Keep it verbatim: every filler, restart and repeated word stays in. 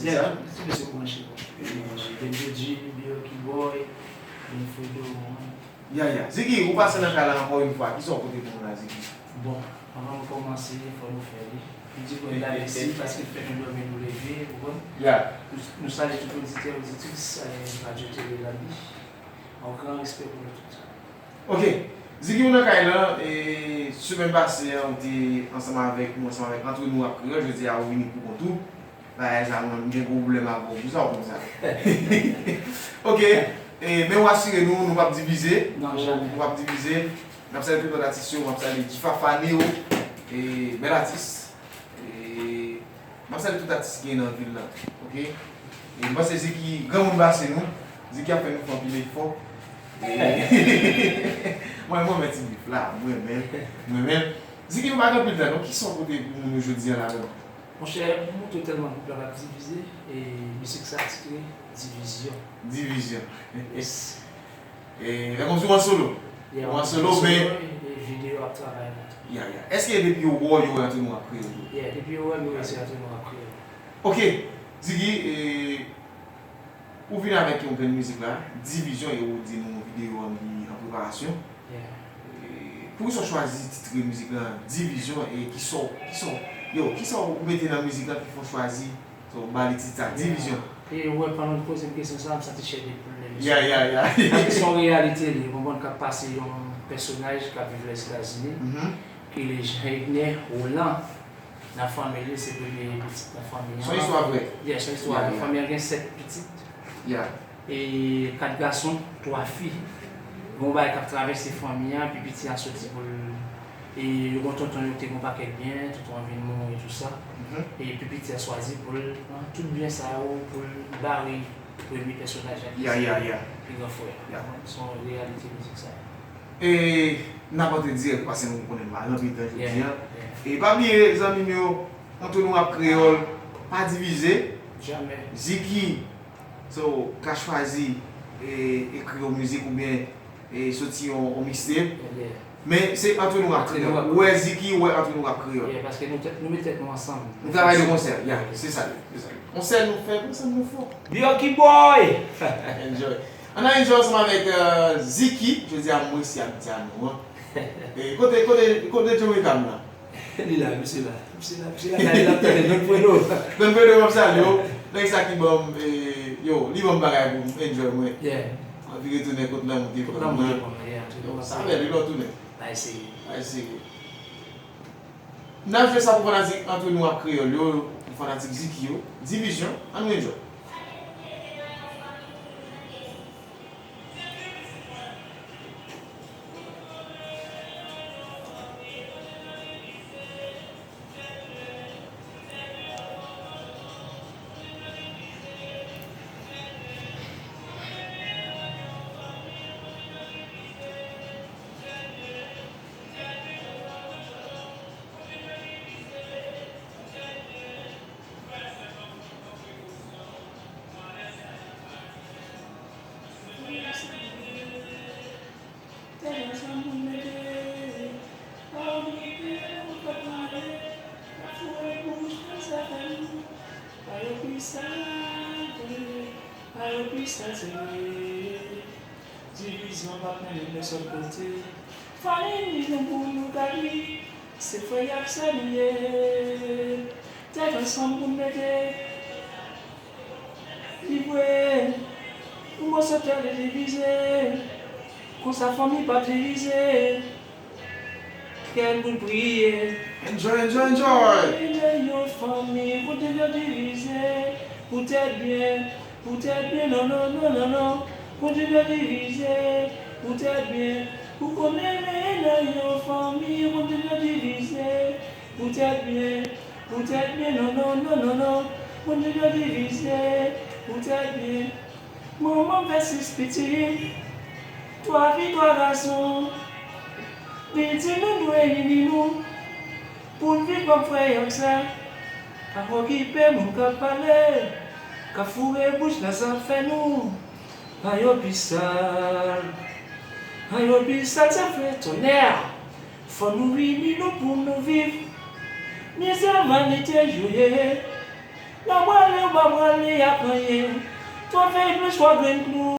Yeah, ti mesye kòmanse. Depi yo di Biyo Kiboy, Don Fredo. Ya, ya. Ziki, ou pase nan kay la ankò yon fwa. Kisa w pote pou nou la, Ziki? Bon, anvan nou kòmanse, fò nou fè li. Nou di Bondye mèsi paske l fè nou dòmi, nou leve, ou konprann? Ya. Nou, nou salye tout oditè, oditris, eh, Radyo Tele Labi. Yon gran respè pou nou tout. Ok. Ziki, ou nan kay la, e, semèn pase a, ou te ansanm avèk nou, ansanm avèk Antre Nou Rap Kreyòl, jodi a, ou vini pou kont ou. Bagay sa, mwen, m gen gwo pwoblèm avè w pou sa, w konn sa. Ok, e, men w asire nou, nou p ap divize. Non, jamè. Nou p ap divize. N ap salye tout lòt atis yo, m ap salye G-Fafa Neo, e, bèl atis. E, m ap salye tout atis ki gen nan vil la, ok? E, m panse Ziki, granmoun pase nou, Ziki ap fè nou fè anpil efò. E, mwen, mwen renmen ti bif la, mwen renmen, mwen renmen. Ziki, nou pa gen anpil tan, non? Kisa w pote pou nou jodi a la menm? Monchè, m montre tèlman gwoup la p ap divize, e mizik sa titre Divizyon. Divizyon. Yes. E, lè kòmsi w an solo. Yeah, w an solo, men e, e videyo ap travay la. Ya, ya. Èske depi yo wè w, yo wè Antre Nou Rap Kreyòl tou? Yeah, depi yo wè m, yo wè se Antre Nou Rap Kreyòl. Ok, Ziki, e, ou vin avèk yon grenn mizik la, Divizyon, e ou di nou videyo an li an preparasyon. Yeah. E, poukisa w chwazi titre mizik la Divizyon e kisa w, kisa w, yo, kisa w mete nan mizik la ki fè w chwazi, so, w ba li tit sa, Divizyon? E ou wè, pandan w poze m kesyon sa, m santi chè de poul nan mesye. Ya, ya, ya. Paske se yon reyalite li, ou konprann, k ap pase yon pèsonaj k ap viv Lèzetazini, ki rele Jean Egner Roland. Nan fanmi li, se premye pitit nan fanmi an. Se yon istwa vrè? Yeah, se yon istwa vrè. Ya, ya. Fanmi an gen sèt pitit. Ya. E kat gason, twa fi. Gen yon bagay k ap travèse fanmi an, pi piti a soti pou l, e yo gen tonton yo ki te gen yon pakèt byen, tonton an vin mouri, tou sa. E pi piti a chwazi pou l pran tout byen sa yo, pou l bare premye pèsonaj la ki se pi gran frè. Ya. Se yon reyalite mizik sa. E n ap antre dirèk, paske nou konnen m pa nan anpil tan jodi a. Yeah, yeah. E pa bliye, zanmi m yo, Antre Nou Rap Kreyòl, pa divize. Jamè. Ziki, so, ka chwazi, e, ekri yon mizik oubyen, e, soti yon, yon mixtape. Yeah. Men se Antre Nou Rap Kreyòl. Antre Nou Rap Kreyòl. Ou wè Ziki, ou wè Antre Nou Rap Kreyòl. Yeah, paske nou tèt, nou met tèt nou ansanm. Nou travay de konsè, ya, se sa, se sa. Konsè nou fè, konsè nou fò. Biyo Kiboy! Enjoy. Ann al enjoy ansanm avèk, euh, Ziki. Jodi a, m resi ap di a nou an. E, kote, kote, kote Jamaican la? Li la, misye la. Misye la, misye la, li la, tande, Don Fredo. Don Fredo, m ap salye w. Nèg sa ki ban m, e, yo, li ban m bagay pou m enjoy mwen. Yeah. Anvi retounen kot lanmou te pran mwen. Kot lanmou te pran mwen, yeah. Yo, sa bèl, wi, lè w tounen. Ay, serye. Ay, serye. N ap jwe sa pou fanatik Antre Nou Rap Kreyòl yo, pou fanatik Ziki yo. Divizyon, ann enjoy. Divizyon p ap mennen n sèl kote. Fò n ini nou pou nou ka viv. Se frè y ak sè nou ye. Tèt ansanm pou n mete. Li vre. Yon moso tè li divize. Konsa fanmi p ap divize. Kè n pou n priye. Enjoy, enjoy, enjoy. Nan yon fanmi, pou tèt yo divize. Pou tèt byen, pou tèt byen, non, non, non, non, non. Pou tèt yo divize, pou tèt byen. Ou konnen, nan yon fanmi, pou tèt yo divize. Pou tèt byen, pou tèt byen, non, non, non, non, non. Pou tèt yo divize, pou tèt byen. Manman m fè sis pitit, twa fi, twa gason. Li di nou dwe ini nou pou n viv kòm frè ak sè. Pa okipe moun k ap pale, k ap foure bouch nan zafè nou. Pa yo pi sal, pa yo pi sal zafè tonnè. Fò nou ini nou pou nou viv. Mizè vanite yo ye. Mwen prale, ou pa prale ak anyen. Twòp fèy plis, twa grenn klou.